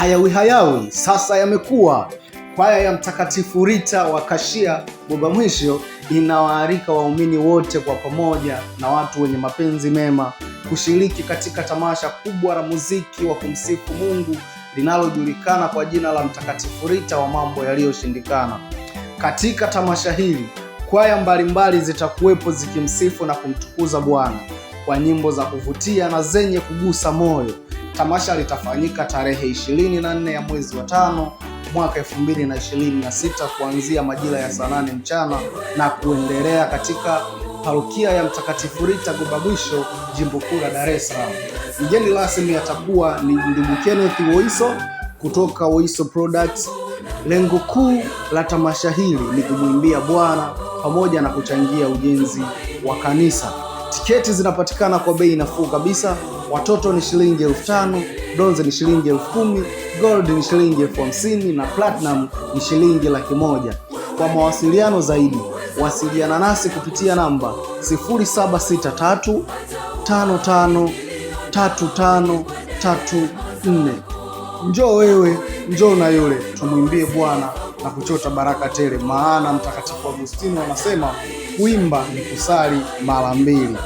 Hayawi hayawi sasa yamekuwa. Kwaya ya Mtakatifu Rita wa Kashia Goba Mwisho inawaalika waumini wote kwa pamoja na watu wenye mapenzi mema kushiriki katika tamasha kubwa la muziki wa kumsifu Mungu linalojulikana kwa jina la Mtakatifu Rita wa mambo yaliyoshindikana. Katika tamasha hili kwaya mbalimbali zitakuwepo zikimsifu na kumtukuza Bwana kwa nyimbo za kuvutia na zenye kugusa moyo. Tamasha litafanyika tarehe 24 ya mwezi wa 5 mwaka 2026 kuanzia majira ya saa 8 mchana na kuendelea katika parokia ya Mtakatifu Rita Gobabwisho, jimbo kuu la Dar es Salaam. Mgeni rasmi atakuwa ni ndugu Kenneth Woiso kutoka Woiso Products. Lengo kuu la tamasha hili ni kumwimbia Bwana pamoja na kuchangia ujenzi wa kanisa. Tiketi zinapatikana kwa bei nafuu kabisa. Watoto ni shilingi 5,000, bronze ni shilingi 10,000, gold ni shilingi 50,000 na platinum ni shilingi 100,000. Kwa mawasiliano zaidi, wasiliana nasi kupitia namba 0763 55 35 34. Njoo wewe, njoo na yule, tumwimbie Bwana na kuchota baraka tele, maana Mtakatifu Agustino anasema kuimba ni kusali mara mbili.